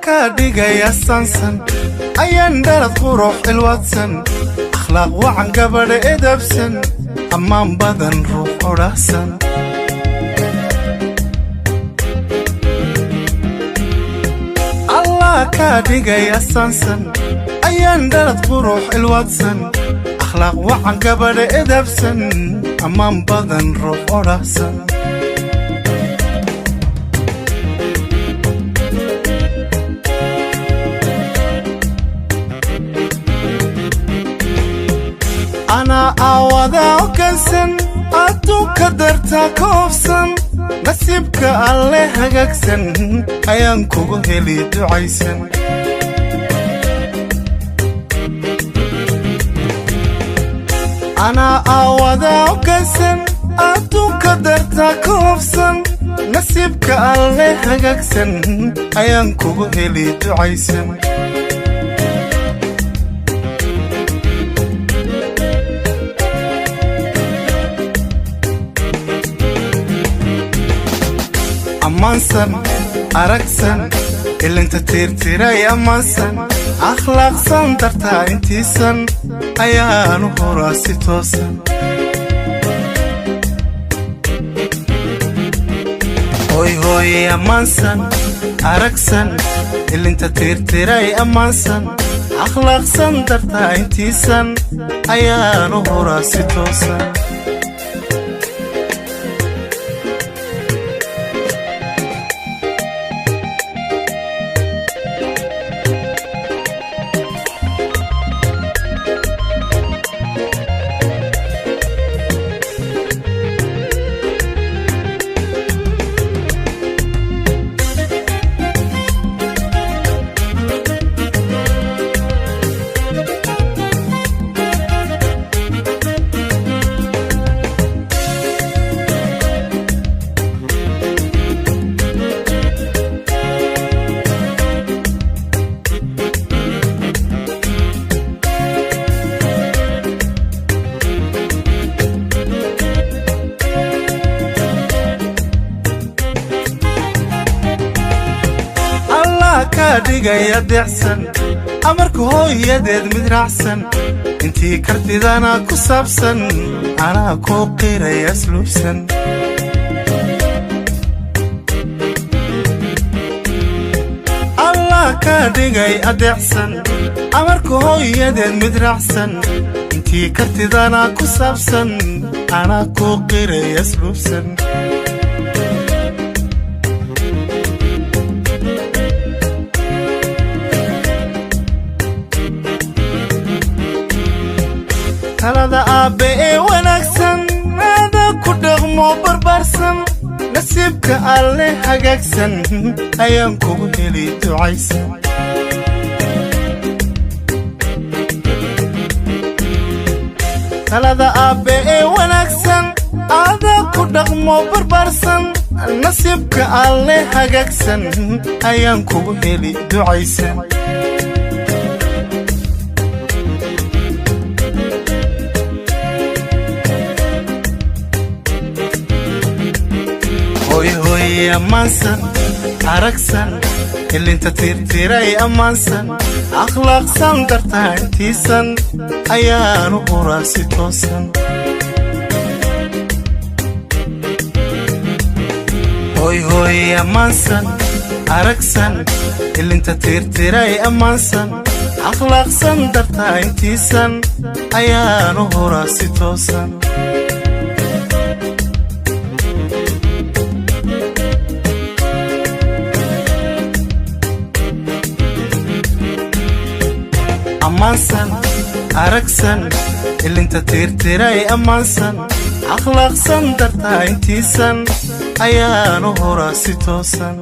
Kaa dhigaya sansan ayaan dhalad qurux ilwadsan, akhlaaq wacan, gabadha edabsan, ammaan badan, ruux odhahsan. Allah kaa dhigaya sansan ayaan dhalad qurux ilwadsan, akhlaaq wacan, gabadha edabsan, ammaan badan, ruux odhahsan. Anaa aawadaa ogansan, adduunka dartaa ka hobsan, nasiibka alle hagaagsan ayaan kugu heli ducaysan. Anaa aawadaa ogansan, adduunka dartaa ka hobsan, nasiibka alle hagaagsan ayaan kugu heli ducaysan. Ammaansan, aragsan, ilinta tiirtiray, ammaansan, akhlaaqsan, dartaa intiisan ayaanu horaa si toosan. Hooyhooye, ammaansan, aragsan, ilinta tiirtiray, ammaansan, akhlaaqsan, dartaa intiisan ayaanu horaa si toosan. Allah kaa dhigaya deecsan, amarka hooyadeed mid raacsan, intii kartidana ku saabsan, anaa kuu qiraya asluubsan. Allah kaa dhigay adeecsan, amarka hooyadeed mid raacsan, intii kartidana ku saabsan, anaa kuu qiraya asluubsan. Talada aabbe ee wanaagsan aada ku dhaqmo barbaarsan, nasiibka alle hagaagsan ayaan kugu heli ducaysan. Talada aabbe ee wanaagsan aada ku dhaqmo barbaarsan, nasiibka alle hagaagsan ayaan kugu heli ducaysan. Hooyhooye, ammaansan, aragsan, ilinta tiirtiray, ammaansan, akhlaaqsan, dartaa intiisan ayaanu horaa si toosan. Hooyhooye, ammaansan, aragsan, ilinta tiirtiray, ammaansan, akhlaaqsan, dartaa intiisan ayaanu horaa si toosan. Ammaansan, aragsan, ilinta tiirtiray, ammaansan, akhlaaqsan, dartaa intiisan ayaanu horaa si toosan.